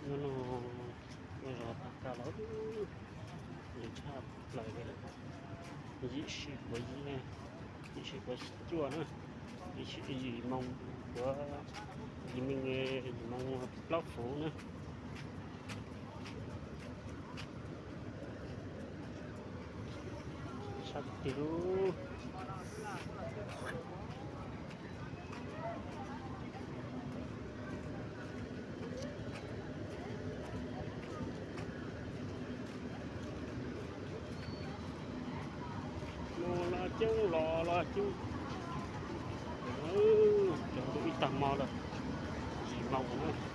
Hnub no noj zog tag kawg los lawv tshaj plaws li, yim sim puas yim, yim sim puas cuaj na, yim sim yim moos puas, yim moos, yim moos plaub fuv na. Sab tiag lub. Los coob los los coob, cov ntub ib tag hmo lawm, yim moos na.